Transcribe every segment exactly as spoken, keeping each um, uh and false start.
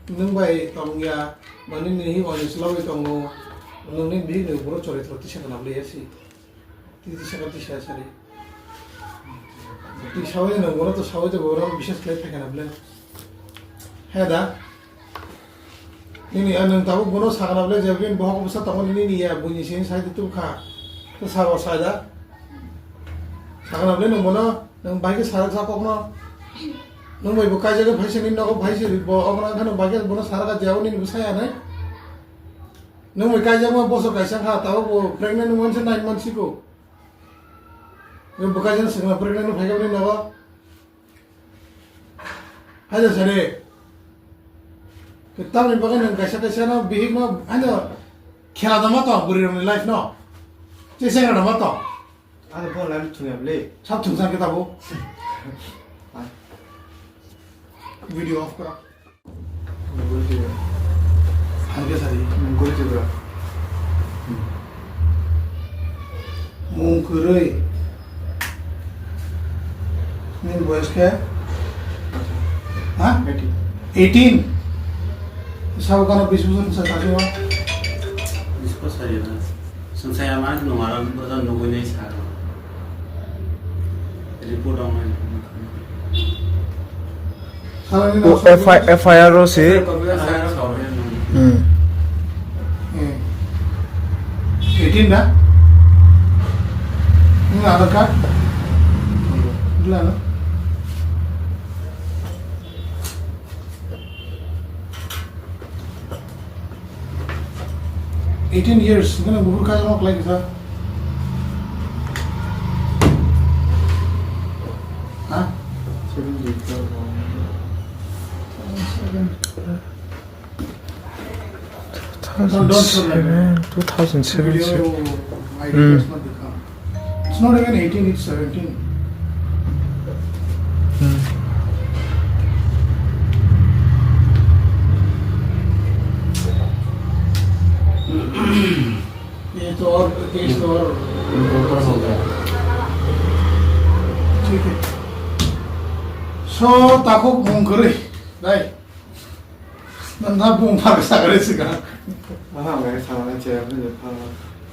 Nwng bai tong ya, mani nini hi onis logwi tongo, nwng ni bihik ni buro choritro tisa kana bwlai ya si. Tisa ka tisa sari. Twi sawi nwng bono to sawi to bono bises khlai phaikha na bwle. He da. Nini a nwng tabuk bono sakha na bwle je bini bohok bwsa tongo nini ya buini sini sai tu kha. To sabo sai da. Sakha na bwle nwng bono nwng bai khe sarak sa kokno. Nwng bai bo kaijak phai sini nogo phai sini bo okno khano bai khe bono sarak a jao nini bwsa ya nai. Nwng bai kaijak ma bosor kaisa kha tabuk bo pregnant wngman se nine months siko. Nwng bwkha jani swkang pregnant no phaikha bini nogo. Haida sare. Tamni bagwi nwng kaisa kaisa no bihik no haino khela dama tong bwrwi rokni life no. Che sengra dama tong. Ano phone line thungya bwle. Sab thungsa khe tabo. Video off kora. Mungkuri Tripura. Phan khe sari. Mungkuri Tripura. Mungkuri. Nini boyos khe? Ha? Eighteen. Eighteen? Sabo kano bis bosor ni saka sio? Bis bosor ni na. Sungsaya ma nung aram bosor nugui nai saka. Report ong nai. Salani O no F I, F I R o se. Hmm. Eh. Eighteen da? Ini Aadhaar card? Dulu ano? Eighteen years, nang bukur kaya mau kelai kita. Hah? Seven. Two thousand seven, two thousand seven. Video I D Hmm. does not become. It's not even eighteen, it's seventeen. Hmm. ये तो और, केस तो और। ठीक है। So, takuk mungkuri, dai. Nang na bung phar sakare sika. Aha, ngai sama na che, apa je phar.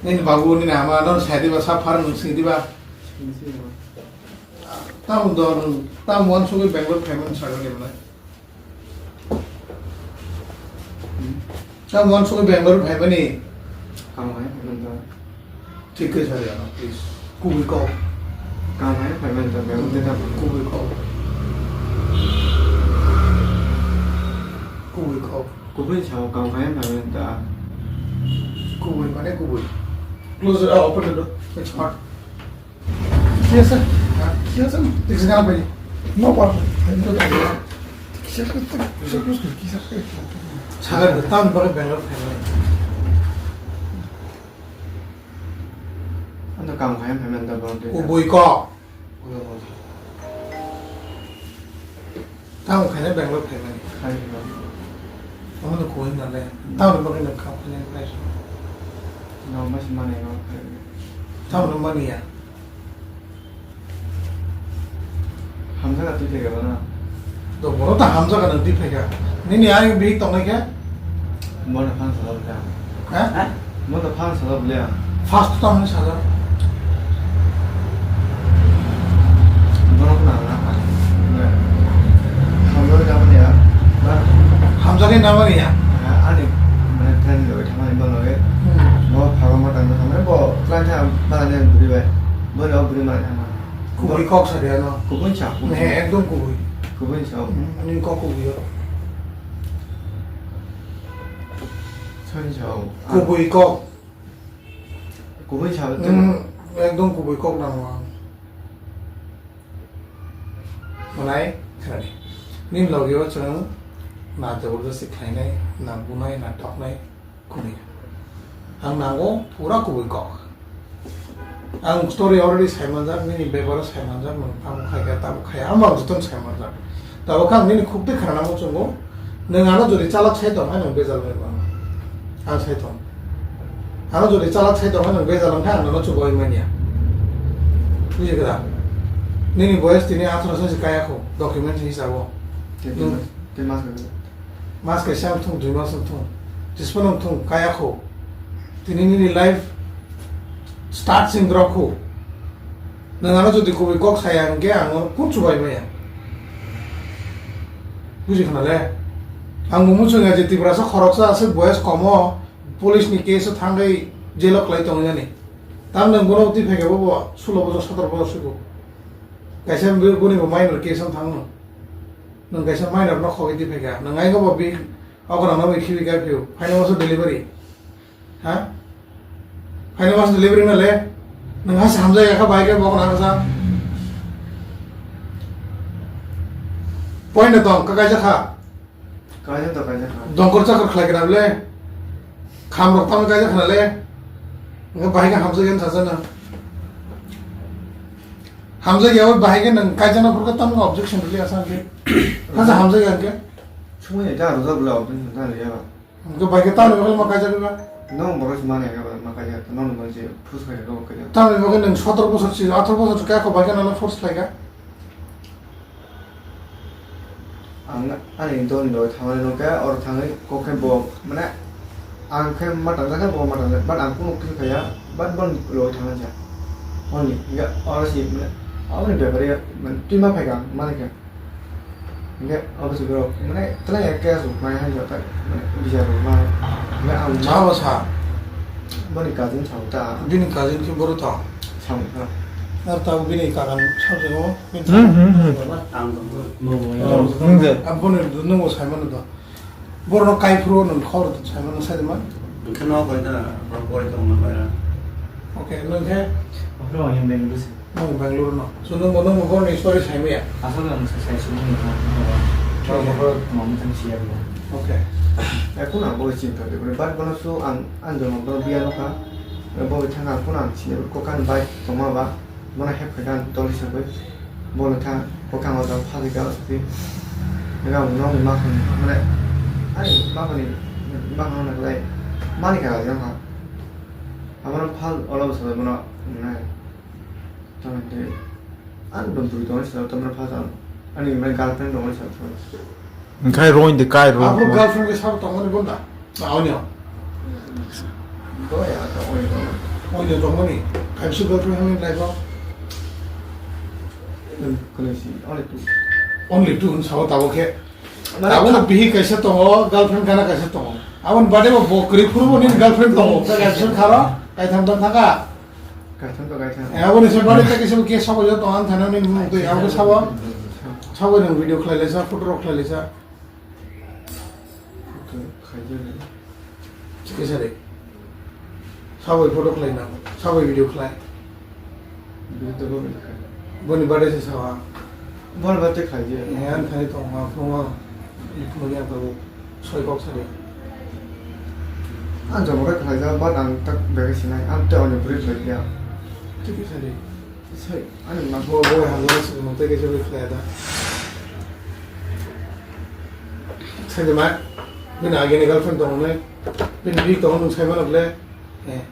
Nini babu, nini ama, non saya diba, sa phar nung sing diba. Sing sing. Tam don, tam wan sugui Bangalore payment sakare mana. Tam wan sugui Bangalore payment ni. Kam hai, nang. Thik khe sari ano, please. Kubui kok. Kam hai, payment ta, payment ta. Kubui kok. Kubui kok. Kubui sao, kam hai, payment ta. Kubui mane kubui. Close it, oh, open the door. It's hot. Yes, sir. Ha? Yes, sir. Thik se kana pai. No problem. Yes, sir. Sir, sir, sir. Sagar, tam bagwi Bangalore phaimani. Ano kam khaina phaimani da borok de. Kubui kok. Kubui kok. Tamo khaina Bangalore phaimani. Khai no. Omo no kubui nale. Tamo bagwi no kam khaina phai. No mas mane no. Tamo no mani ya. Hamjak twi phaikha bono. To bono to hamjak nang twi phaikha. Nini ayang bihik tongnai khe? Bono phan sajak le. Ha? Bono phan sajak le. First to tamni sajak. Bono khna na. Hamjak le mani ya. Hamjak le na mani ya. Ani mane friend loi thamani bono. Hmm. Bo phago mo tang thamani bo klan tha ba ne buri bai. Bono buri mani. Kubui kok sa dia no. Kubui sa, kubui. He, ekdom kubui. Kubui sa. Hmm, ani kok kubui yo. Sani sa. Kubui kok. Kubui sa. Hmm, ekdom kubui kok nang mang. Manai, khani. Nin logi o chwng na jabardasti khlainai, na bunai, na toknai. Kubui. Ang nango pura kubui kok. Ang story already saimanjak, nini bebaro saimanjak, nwng tamo khaikha, tamo khaya, ang bang jotono saimanjak. Tabuk ang nini khuk twi khna nango chwngo, nwng ano jodi chalak sai tong, hai nwng bejal bai mano. Ang sai tong. Ano jodi chalak sai tong, hai nwng bejal wngkha, ang nono chubaui manya. Bujikha da? Nini boyes tini atharo sai se kaya kho, document hisabo. Nwng Tei mas, tei mas. Mas kaisa wng thung, dui mas wng thung, tispan wng thung, kaya kho. Tini nini life start sing drop kho. Nwng ano jodi kubui kok saya hwnkhe ang kun chubai maya. Buji khna le? Ang bo muchung ya je Tiprasa khoroksa aswk boyes komo police ni case o thangwi jail o khlai tongwi nani. Tam nwng bono twi phaikha bo bo sulo bojor sotoro bojor sugo. Kaisa bini bo minor case o thangno. Nwng kaisa minor no khogwi twi phaikha. Nwng ai bo big okra no khibi kha phio. Final maso delivery. Ha? Final maso delivery na le. Nwng hasa hamjai ya kha bai khe bo na kha. Point na tong ka kaisa kha. Kaisa to kaisa kha. Dongkor chakor khlai kha le. Kham rok tam kaisa kha le. Nwng bai khe hamjai ya sa sa na. Hamjak ya, bai khe nwng kaijana phurkha tamo objection rwli asa hwnkhe. Hasa hamjak ya hwnkhe. Sumui ta rwjak bwla objection ta rwya ba. Hwnkhe bai khe tamni bagwi ma kaijak ba? Nwng borok se mani ya ba ma kaijak, nwng nwng se force khai rw kaijak. Tamni bagwi nwng sotoro bosor si, atharo bosor si kaya kho bai khe nwng force khlai kha. Ang ani dol ni loge thangmani nokhe, oro thangwi kok khe bo, mane, ang khe ma tangjak khe bo ma tangjak, but ang kunu khe phaiya, but boni loge thangna cha. Only, hinkhe oro si, mane, aboni bepari, mane, twi ma phaikha, mani khe. Hinkhe abo si borok, mane, twlai ya case rok mai hai jota, mane, bichar rok mai. Hinkhe ang ma Chao sa. Boni cousin sao ta. Bini cousin khe boro tong. Sao ta. Ar tabo bini kakan sao jabo. Hmm, hmm, hmm. Ang tong. Hmm, je. Aboni nungbo saimano do. Borno kai phuru nung khor saimano sai ma. Bwkhe no koi da, bor koi tong na koi da. Okay, nung khe? Okhro ang yang Bangalore se. Nung Bangalore no. So nung, nung borno story saimaya. Asal ang sa sai sung ni ha. Thik. Bor bor tong ang tang siya bo. Okay. Ekun ang bo chinta de, but bono so ang, ang jono bono biya no kha. Bo thang ang kun ang siya ko kan bai tong ma ba. Bono hep khai kan toli sagwi. Bono thang ko kan o jang phali ka si. Ega no ma khan mane. Ai ma khan ni ma khan na lai. Mani ka jang ha. Abono phal ola bwsa bai bono wngnai. Tamoni tei ani dom twi tongmani salo tamni phal tong. Ani mane girlfriend tongmani salo tong. Wngkhai roin de kai ro. Abo girlfriend ke sabo tongmani bonda. Na onyo. Doya ta onyo tong. Onyo tongmani. Kaibsu girlfriend hamni life o. Kone si only two. Only two sabo tabo khe. Mane abo no bihi kaisa tongo, girlfriend gana kaisa tongo. Aboni bade bo bo kwrwi phuru bo nini girlfriend tongo. Kaisa kharo, kaitham tong thaka. Kaitham to kaitham. Eh, aboni se bade ta kisa ke sabo yo tong an thana ni mung twi abo sabo. Sabo ni video khlai lesa, photo rok khlai lesa. Khaijani. Kisa de. Sabo photo khlai na, sabo video khlai. Video to bo khlai. Boni bade se sawa. Boni bade khlai je. Eh, an khai to ma, phungo. Ikhno ya to soi kok sari. Ang jabo khe khlaijak, but ang tak bege sinai, ang tei oni bwrwi khlai ya. Thik khe sari. Sai, ani ma bo bo hamjak se mo tei khe sari khlai da. Sai de ma, bini agini girlfriend tong nai, bini bik tong nung sai mano ble. Eh.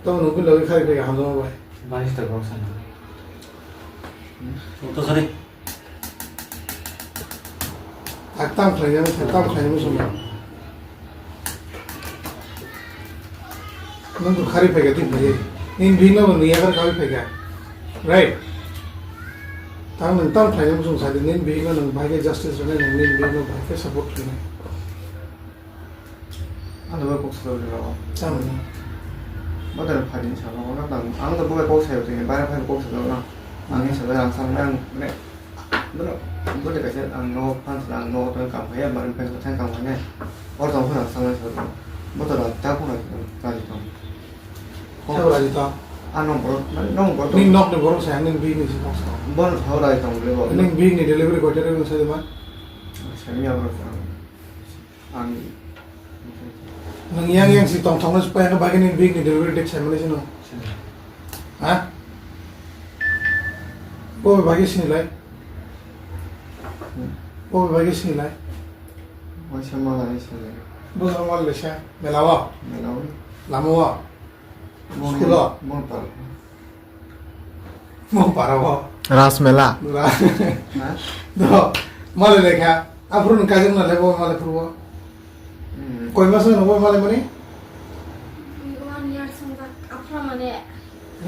Tong nung bini logi khai khai hamjak mo bai. Bani sita kok sana. To sari. Ak tam khlai yang, tam khlai mo sung. Nung tu khari phai ga, tin phai. Nin bino nung ya kar kawi phai ga. Right. Tang nung tam khlai mo sung sa din, nin bino nung bai ke justice rene, nung nin bino bai ke support rene. Ano bai kok sa rok. Tam. Bo da phai din sa rok na tang. Ang to bo bai kok sa rok, bare phai kok sa rok na. Ang ni sa ang sang nang ne. Bono, bono kaisa ang nogo phan swnam, ang nogo tongwi kam khaia, mani phan kwthang kam khainai. Oro tong phano ang sanglai soro. Bo to rang ta phano raji tong. Sabo raji tong? Ah, nong borok, mani nong borok. Nini nokni borok sai, nini bihik ni si noksa. Bono sao raji tong bole bo. Nini bihik ni delivery koita rwi sai ma? Sani ya borok. Ang. Nwng yang yang si tong thokno si payang bagwi nini bihik ni delivery date saimani sino. Ha? Bo bagwi sinilai. Bo bagwi sinilai. Waisa malai sinilai. Bo malai sa. Melawa. Melawa. Lamawa. School o? Mungpal. Mungpara o. Rasmela. Ra-, ha? Do, mali lekha, Aphuru nwng kaijakna le bo malai phuru bo. Hmm. Koi mas nwng bo malai mani? One year swngjak aphuru mane.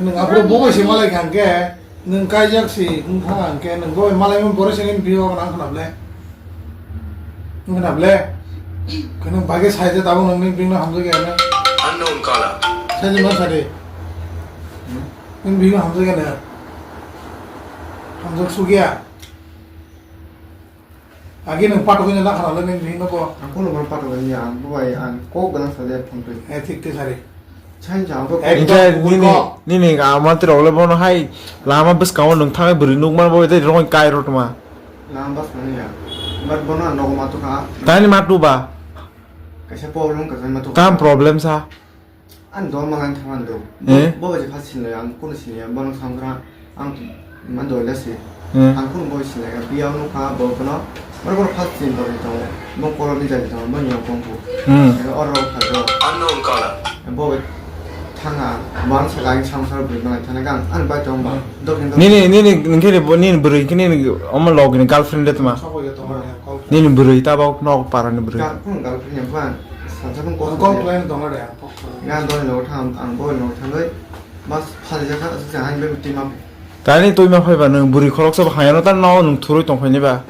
Nwng aphuru bo bai se malai kha hwnkhe, nwng kaijak se wng kha hwnkhe, nwng bo bai malai mani borok se nini biyo nang khna ble. Wng khna ble. Khe nwng bai khe sai je tabuk nwng nini bini hamjak ya ne. Unknown caller. Sai je ma sai de. Nwng bini hamjak ya ne. Hamjak suk ya. Agi nwng patok wngya na khana le nwng bini no bo. Ang kono bono patok wngya, ang bo bai ang kok gana sa de phone twi. Eh, thik thik sari. Chai ja bo. Ekdom Hingke nini, kok. Nini ga mantri rok le bono hai lama bwskango nwng thangwi bwrwi nukmano bo tei rongwi kai rw tongma. Lama bwskango ya. But bono ang nogo ma tukha. Tani ma tuba? Kaisa problem kaisa ma tukha. Tam problem sa? Ang dol mangan thangman do. Eh? Bo, bo je phas sinlai ang kono sinlai ang bono samgra ang man dol da se. Eh. Ang kono bo sinlai ang biya no kha bo kono. Mar kono phas sin dol ni tongo. Bo kolor ni jani tongo, bo nyong kong ko. Hmm. Oro kha do. Unknown caller. Bo thanga, man sa lang samsar bui mangan thana gang, ang bai tong ba. Hmm. Dok ni dok. Nini, nini, nini, nini, nini bwrwi khe nini omo log ni girlfriend de tma. Nini bwrwi ta bo nok para ni bwrwi. Girlfriend ya bang, sansa bang kok. Kok lain dong de. Gan doni logo thang, ang boni logo thangwi, mas phali jakha, aswk se hain bai twi ma. Tani twi ma phai ba, nwng bwrwi khoroksa bo haya no, tani no nwng thurui tong phai ni ba.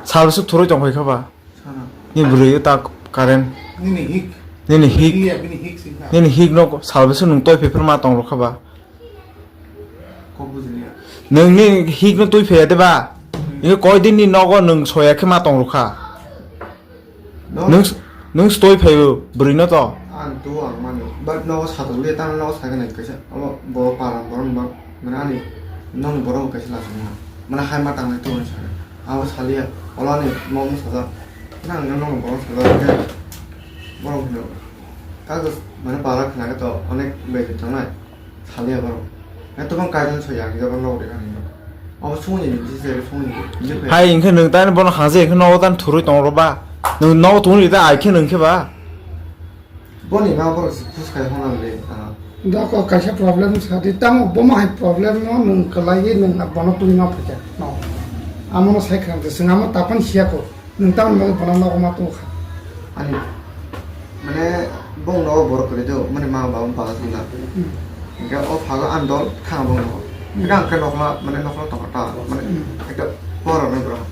Sal bwswk thurui tong phai kha ba. Sana. Ni bwrwi ta current. Nini hik. Nini hik. Iya, bini hik sing kha. Nini hik no sal bwswk nwng twi phai phai ma tong rw kha ba. Kok bujiliya. Nwng ni hik no twi phai ya de ba. Hmm. Ini koi din ni nogo nwng soya khe ma tong rw kha. No. Nwng s-, nwng stoi phaio bwrwi no to? Ang tu ang mani. But nogo satok le tang nogo saga nai kaisa. Abo bo para borok no mane ani nong borok kaisa la song. Mane hai ma tang nai tu sa. Abo salia. Ola ni mom saja. Nang nang nong borok saja. Borok no. Kago mane para khna to onek bejak tang nai. Saliya borok. Etobang kaitor soya, ang jabon logo de kani. Abo songni ni, jise songni ni. Hai, hingke nwng tani bono hangse, hingke nogo tani thurui tong rw ba. Nwng nogo tongri ta ai khe nwng khe ba. Boni ma borok se phus khai hona le, ah. Doko kaisa problem sa di, tamo bomo hai problem no nwng kwlai ye nwng bono twi ma phaikha. No. Amo no sai khang de, swng amo tapan siya ko. Nwng tamoni bagwi bono nogo ma tongkha? Ani, mane, bong nogo borok kwrwi do, mane, ma baba bala thangna. Hmm. Hingke o phago ang dol thang bong nogo. Hmm. Hingke ang khe nokla, mane, nokla tongkha ta, mane, hmm, ekta porok nai borok.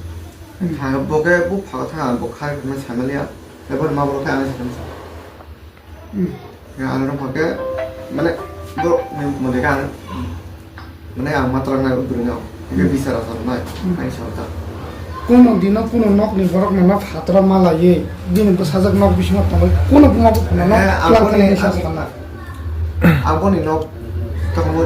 Hmm. Thang bo khe bo phago thang ang bo khai mane sai maliya. Ebo ma borok khe ang sai maliya. Hmm. Ya, ano rok hake, mane, borok ni mode ka, mane, ang matwrang nai bwrwi no, hingke, hmm, bichar asar nai, hmm, ang sa ta. Kuno dino kuno nokni borok no phatro ma laiwi, bini bwsajak nok bisingo tongwi, kuno buma bo kuno no, eh, ang klan boni, klan ni sa ang, sana. Ang boni nok, tamo,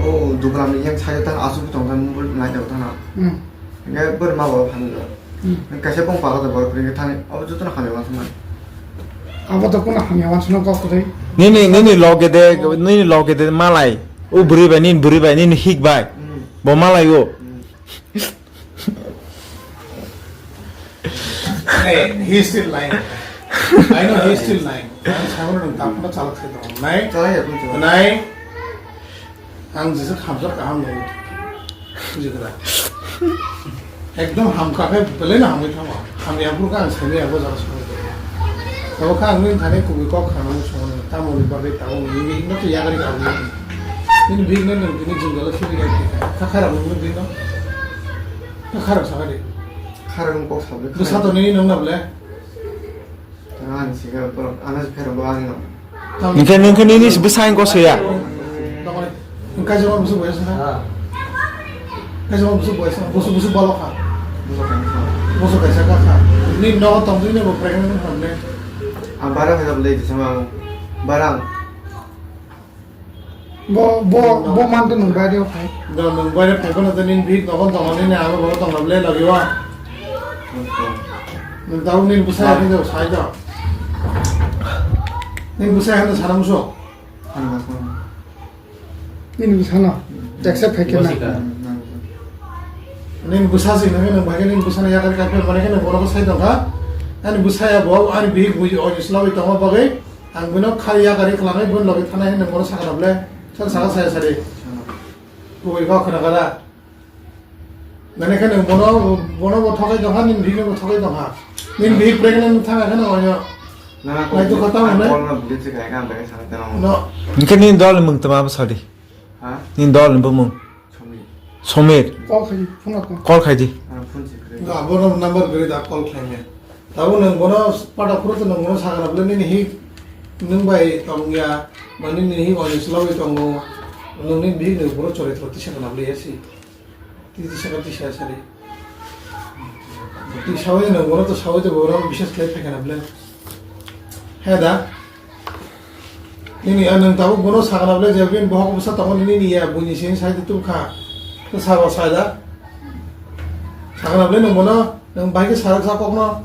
o, dubram ni yang sayo ta, asuk tong ta, mobile nai ta na. Hmm. Hingke borok ma borok hamjak. Hmm. Kaisa bong pago da borok kwrwi thani, abo jotono hamya wansukmani. Abo to kuno hamya wansukno kok kwrwi. Nini, nini loge de, nini loge de malai. O bwrwi bai, nini bwrwi bai, nini hik bai. Hmm. Bo malai o. Hmm. Hey, he's still lying. I know he's still lying. Ang sabono nang tapno chalak se dong. Nai? Chalak ya, pun chalak. Nai? Ang jesa khamjak kaham nai. Bujikha da? Ekdom hamkha khe belai no hamwi thango. Hamya phuru khe ang saimaya bo jaga songwi tongmani. Abo khe ang nini thani kubui kok khanani songmani. Tamoni bagwi tabuk nini bihik no twi yakarwi kabwi. Nini bihik no nwng tini jwngjalo khibi kha kha kharap nini bihik no. Kha kharap sakha di. Kharap wng kok sabwi bwsa to nini nung na ble. Ani sikhe borok, ano se pherok bo ani no. Hingke nung khe nini bwsai wngkha soya. Kaisa ma bwswk bai sa. Kaisa ma bwswk bai sa. Bwswk, bwswk balo kha. Bwswk kaisa. Bwswk kaisa kha kha. Ni nogo tongwi ni bo pregnant wng kha ne. Ang bara kha le jesa ma bara. Bo, bo, bo man to nwng baire phai. Do nwng baire phai phano to nini bihik nogo tongo, nini abo bo tongla ble logi o. Nwng tabuk nini bwsai hai do, sai do. Nini bwsai hai do sana muso. Nini bwsano. Accept khai kena. Nini bwsa si nini nwng bai nini bwsano yakar kai phai mane khe nwng bono sai tongkha. Ani bwsai abo ani bihik bui o ni slawi tongma bagwi. Ang bino khari yakarwi kwlangwi bini logi thanai hwnwi bono sakha da ble? Sal sakha saya sari. Kubui kok khna kha da? Nani khe nwng bono, bono bo thokai tongkha, nini bihik no bo thokai tongkha. Nini bihik pregnant thang khe no oyo. Na, na, Nai to kota ang mane? Call no delete se kaya kan, bagi sana tena mo. No. Hingke nini dol ni mung tama bwsadi? Ha? Nini dol ni bumung? Somir. Somir. Call khai, phone ko. Call khai di. Ah, phone se kre. Ga bono number gari da call khai me. Tabo nwng bono pata phuru to nwng bono sakra bole nini hi nwng bai tong ya, ba nini hi oni slawi tongo, nwng nini bihik ni bono chori thro tisa kana bole yasi. Tisa saka tisa sari. Tisa wai nwng bono to sawi to bono bises khlai phai kana bole. He da. Nini, ah, nwng tabuk bono sakna bole je bini bohok bwsa tongo nini ya, buini sini sai tubkha. To sabo sai da. Sakna bole nwng bono, nwng bai khe sarak sa kokno.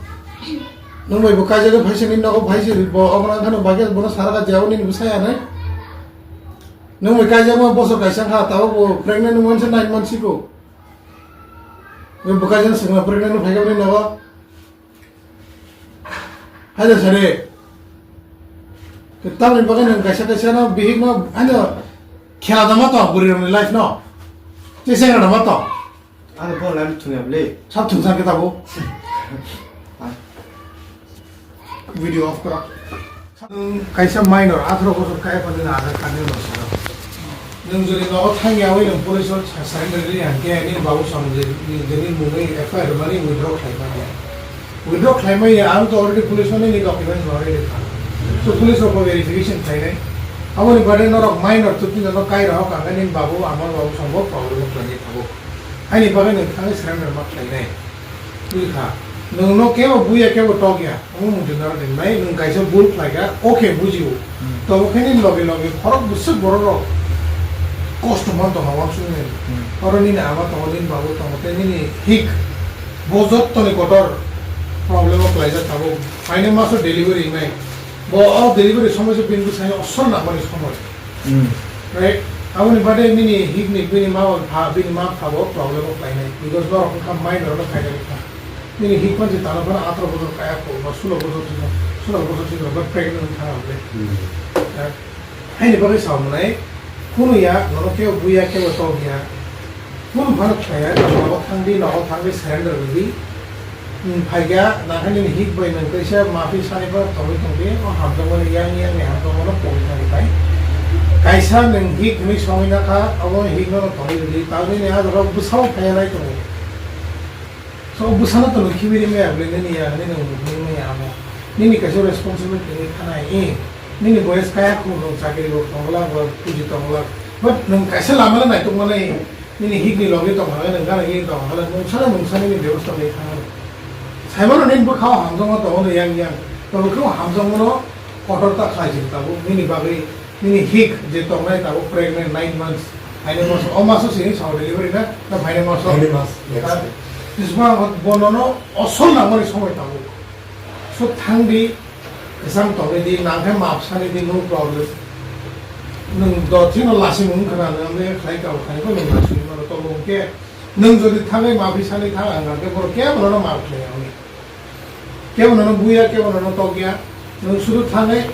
Nwng bai bo kaijagwi phaisa nini nogo phaisa bo okna khano bai khe bono sarak jabo nini bwsa ya nai. Nwng bai kaijagma bosor kaisa kha, tabuk bo pregnant wngmani se nine months siko. Nwng bo kaijagna swngna pregnant phai khe bini nogo. Haida sare. Tamni bagwi nwng kaisa kaisa no bihik no ano khela dama to bwrwi rokni life no. Che sengra dama to. Ano bo life thungya bwle. Sab thungsa khe tabo. Video off kora. Nwng kaisa minor, atharo bosor kaya phano nwng Aadhaar card ni no sino. Nwng jodi nogo thangya wi nwng police o sa-, surrender ri hwnkhe nini babu song je, je nini mungwi F I R rwmani withdraw khlai manya. Withdraw khlai manya, ang to already police o nini documents already kha. So police rok bo verification khlainai. Aboni bade norok minor to tini no kai rok ang nini babu, amar babu song bo problem khlainai thago. Haini bagwi nwng thangwi surrender ma khlainai. Bwkha, nwngno kebo buya, kebo tokya, omo muchungno rinai, nwng kaisa bul khlaikha, okay, bujio. Hmm. Tobo khe nini loge loge khorok bwswk bororok kosto man tongkha wansukni. Hmm. Oro nini ama tongo, nini babu tongo, tei nini hik. Bo jottoni kotor problem o klaijak tabuk. Phaini maso delivery wngnai. Bo o delivery somoi se bini bwsai osol nangmani somoi. Hmm. Right? Aboni bade nini hik ni bini ma pha, bini ma pha bo problem o khlainai. Because norok wngkha minor no khainai wngkha. Nini hik man se tano phano atro bojor kaya kho, ba sulo bojor sino, sulo bojor sino, ba pregnant wngkha na hwnle. Hmm. Right? Haini bagwi sa hwnai, kunu ya, nono kebo buya, kebo tok ya. Phone phano khlaiya, nogo thangdi, nogo thangdi, surrender rwdi. Hmm, phaikha, nangkhe nini hik bai nwng kaisa mapi sani phano tongwi tongdi, o hamjakmani yang yang ni hamjakmano pogwi thangdi bai. Kaisa nwng hik hwnwi songwi nakha, abo hik no tongwi rwdi, tabini a jaga bwsao phaiya nai tongo. So, bwsano to nwng khibi rimaya bwle nini ya, nini nwng nuknwi maya amo. Nini kaisa responsibility ni thanai, eh, nini boyes kaya khum nwng chakri rok tongla, ba puji tongla. But nwng kaisa lama le naitok manai, nini hik ni logi tong hale, nwng gana hik tong hale, nwng sana nwng sana nini bebosta bai thangano. Saimano nini bwkhao hamjakma tongo no yang yang. To bwkhao hamjakmano kotor ta khlai jing tabuk, nini bagwi. Nini hik je tongnai tabuk pregnant nine months, phainai maso, o maso sini sao delivery na, na phainai maso? Phainai mas, yes. Ah, tisma bonono osol nangmani somoi tabuk. So thangdi, kwchang tongwi di, nangkhe maaf sani di, no problem. Nwng dothino lasimung khna, nwng khlai kabo khlai kho, nwng lasimung mano, tongmung khe, nwng jodi thangwi mafi sani thang, ang khe borok kebono maaf khlai ya. Kebo nono buya, kebo nono tokya. Nwng sudu thangwi,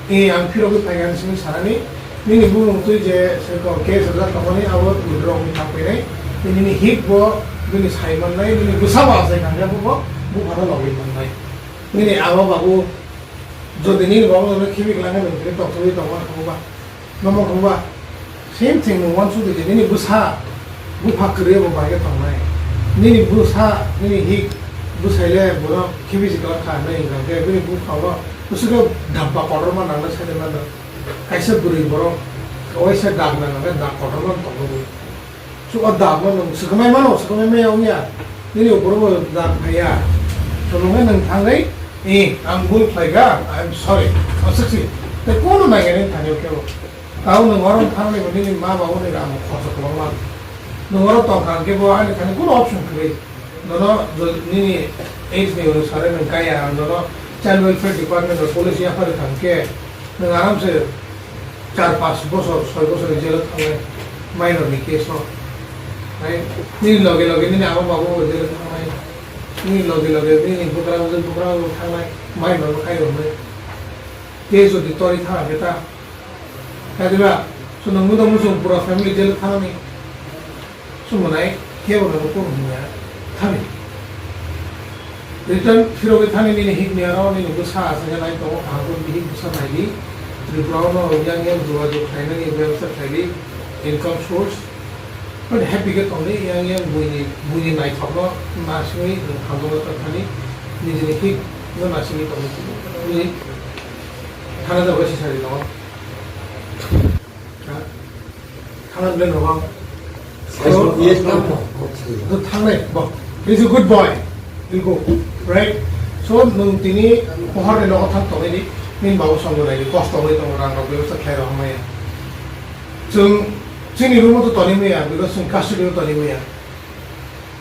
eh, ang phirogwi phaikha, ang simi sanani. Nini bumung twi je se ko case rwjak tongmani, abo withdraw wngwi thang phainai. Nini hik bo bini sai mannai, nini bwsa bo achai thangkhe bo, bo buphano logwi mannai. Nini ama babu, jodi nini babu nono khibi glangkhe nwng tini tongthokgwi tongma thangba. Nomo wngba, same thing nwng uansuk di je nini bwsa, bupha kwrwi bo bai khe tongnai. Nini bwsa, nini hik bwsai le bono khibi si kwlak kha hinwi hwnkha khe bini bupha o bwswk khe dabba kotorma nangnai sai mano. Kaisa bwrwi borok waisa dag nang khe dag kotorma tongwi. So, o dagno nwng swkangmai mano, swkangmai maya wngya. Nini uporo bo dag phaiya. So, nwng nwng thangwi, "Eh, ang bul khlaikha, I am sorry." Aswk si. Tei kono nangya nini thani kebo. Tao nwng oro thangni bo nini ma babu ni rang khorsa kwbangma. Nwng oro tongkha hwnkhe bo ani thani kono option kwrwi. Nono jo-, nini age ni onusare nwng kaya, ang nono child welfare department o police yaphari thangkhe, nwng aramse char panch bosor, soi bosor ni jail o thangnai, minor ni case o. Hai, nini loge loge nini ama babu bo jail o thangnai, nini loge loge nini bwkra bwswk bwkra bo thangnai, minor bo khai rwnai. Case jodi tori thang khe ta, khe diba, chwng nwng mudo muchung pura family jail o thangnani. Sumonai, Kebo no kunu hwnwi ya thani. Return phirogwi thani nini hik ni aro nini bwsa aswk nai tongo, kaham khe bihik bwsa naidi. Tripura o no yang yang jogajog khlainani bebostha khlaidi, income source. But happy khe tongdi, yang yang buini, buini naithokno nasingwi nwng hamjakma tongthani, nijini hik no nasingwi tongdi. Bui thana jagwi sisari no. Ha? Thana bwle no. Yes, no, yes, no. Thangnai, bo. He's a good boy. He'll go. Right? So, nwng tini pohor ni nogo thang tongwi di, nini babu songwi nai di, kosto wngwi tongo, rang rok bebostha khlai rok hamya. Chwng chini room o to toni maya, because chwng custody o toni maya.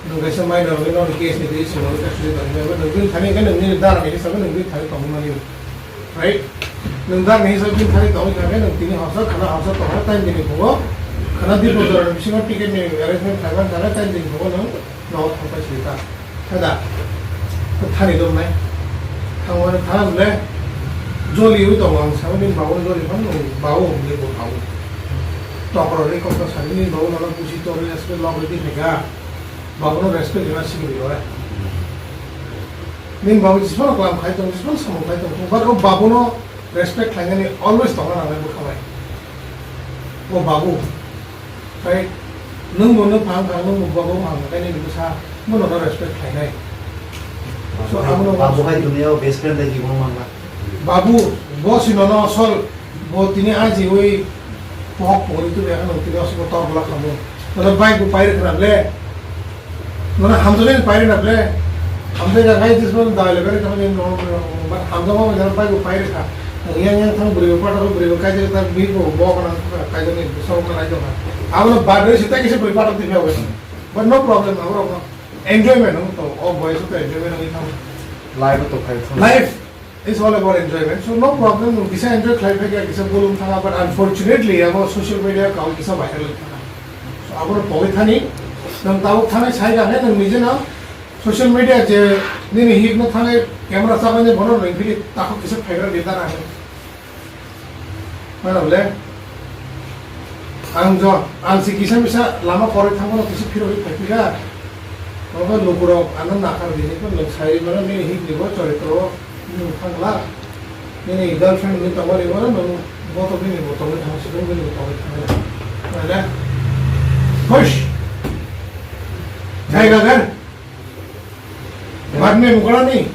Nwng kaisa minor wngwi nono case ni twi chwng nono custody toni maya, but nwng bini thani khe nwng nini dara ni hisabe nwng bini thani tongwi mani. Right? Nwng dara ni hisabe bini thani tongwi kha khe nwng tini horsa khana horsa tongna time bini phugo. Khana Dipojora ni bisingo ticket ni arrangement khlai man kha khe time bini phugo nwng nogo thangpai sidi ta. Thada. Thani dong nai. Thangmani thana bole. Joli ui tongo ang sabo bini babu joli phano nung babu hwnwi bo babu. Tokro ri kok ta sari ni babu nono busi tori asbe log ri di mega. Babu no respect rina sigi di ore. Nini babu jismano kalam khai tong, jismano samung khai tong. But o babu no respect khlainani always tongna nangnai bwkha bai. O babu. Right? Nwng bo nwng phang kha, nwng bo bo phang kha, kaini bwsa, bo nono respect khlainai. So, abono babu hai duniyao best friend dai jibo mangla. Babu, bo si nono asol, bo tini aji ui, pohok pori tu ya, nwng tini asol bo tor bola khamu. Nono bike bo paire khna ble. Nono hamjaknai paire na ble. Hamjaknai ka kai jisman dai le bere khamani no, no, no, but hamjakma bai jara bike bo paire kha. Yang yang thang bwrwi bo pathor bwrwi bo kaijak ta bwrwi bo bo kana kaijak ni bwsa bo kana kaijak kha. Abo no badri sita kisa bwrwi pathor di phiyok. But no problem, abo rok no enjoyment no to, o boys to enjoyment ni thang. Life to khai thang. Life is all about enjoyment. So no problem, no kisa enjoy khlai phai kisa bolong thanga, but unfortunately abo social media kau kisa viral thanga. So abo no pogwi thani, nang tau thani sai ga hai nang nije na social media je nini hit no thani camera sa ne bono ring phili takho kisa phai gra de dara hai. Mana bole? Ang jo, ang si kisa misa lama koroi thangmano kisa phiro ri phaikha. Obo lukurok ano nakar bini ko nwng sai mano nini hik ni bo choritro nwng thangla. Nini girlfriend ni tongmani mano nwng bo to bini bo tongwi thang si bini bo tongwi thang. Mana? Khush. Jai gagan. Bad me mukara ni.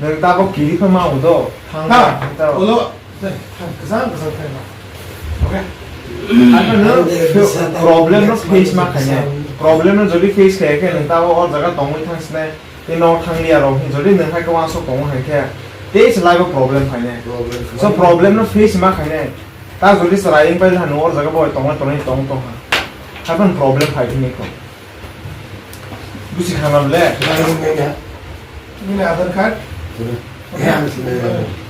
Nwng tabok kiri khe ma udo. Thang ta, thang ta. Ulo. Kwchang kwchang khaima. Okay. Ano no problem no face ma khainai. Problem no jodi face khaya khe nwng tabo o jaga tongwi thang sinai. Tei no thang liya rok hin jodi nwng hai kwma sok tongo hai khe. Tei se life o problem khainai. Problem. So problem no face ma khainai. Ta jodi chwrai wng pai lano o jaga bo tongwi tongwi tong tong ha. Haikhe problem phai phini kho. Busi khana le. Nini Aadhaar card? Sure. Okay. Yeah, I'm sure.